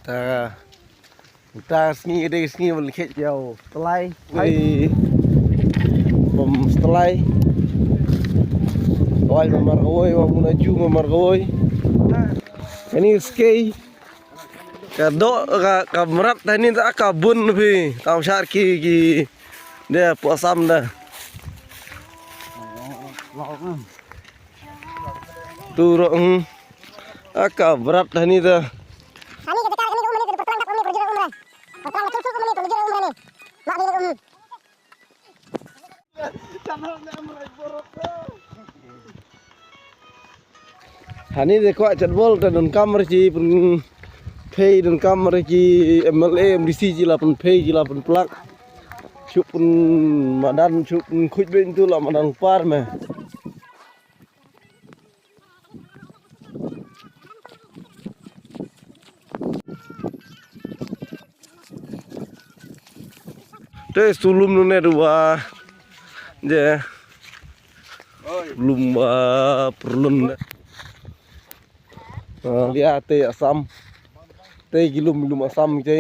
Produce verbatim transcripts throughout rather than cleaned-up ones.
Ah, uta sngi ka dei sngi ban khet ïa u stlai. Oi. Bym stlai. Oi, mamar kawoi, wa muna ju mamar kawoi. Kani skei. Ka doh, ka, ka mrad tani ta ka bun phi. Tam shar ki, ki. Dei, pok sam da. Tu ro, hmm. Aka brat hani da. Hani ka jaka kani ka um hani ka pertlang kat um ni perjuru um re. Pertlang kat um ni perjuru um re ni. Mak ni um. Hani de kwah chat bol ta don kam re ci pun pei don kam re ci M L A M D C ci la pun pei ci la pun plak. Chup pun madan chup pun khuj ben tu la madan par me. Te sulum nune dua. Je. Lum ba perlun. Ah, lia te Assam. Te ki lum lum Assam te.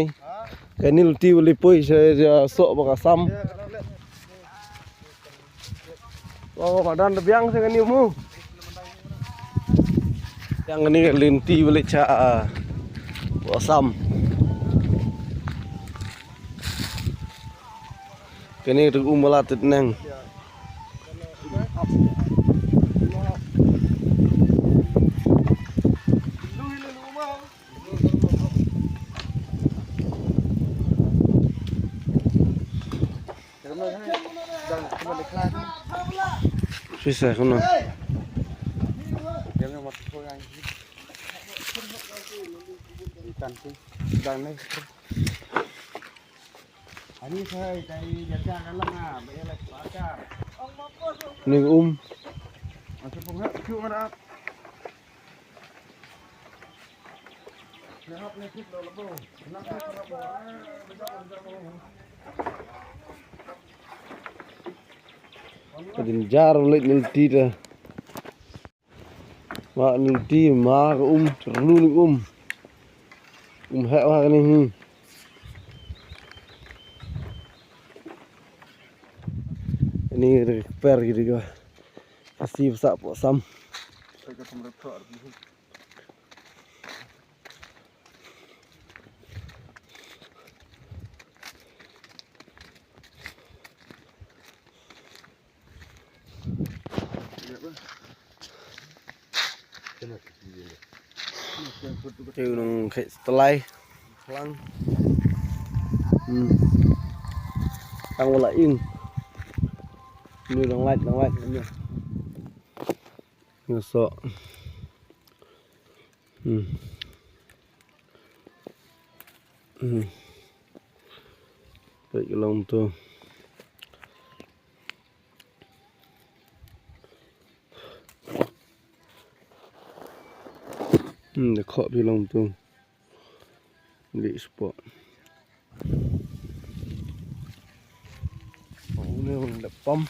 Kani lti wali poi se ja sok ba Assam. Oh, madan da biang se kani mu. Yang kani lynti balik cha, ah, Assam. Kani tu um bala tet neng. Sisa kono. Ni um. Ka jynjar leit nilti ta. Ma nilti ma ka um, rnu ni um. Um heh wa kani hi. Ni per ki diga. Asi bsa po sam. Te u nong khet stlai khlang. Hmm. Tang wala ing. Ni nong lait, nong lait ni. Ngi so. Hmm. Hmm. Peit ka long tu. Hmm, da khoh phi long tu. Lih spot. Oh, ni da pam.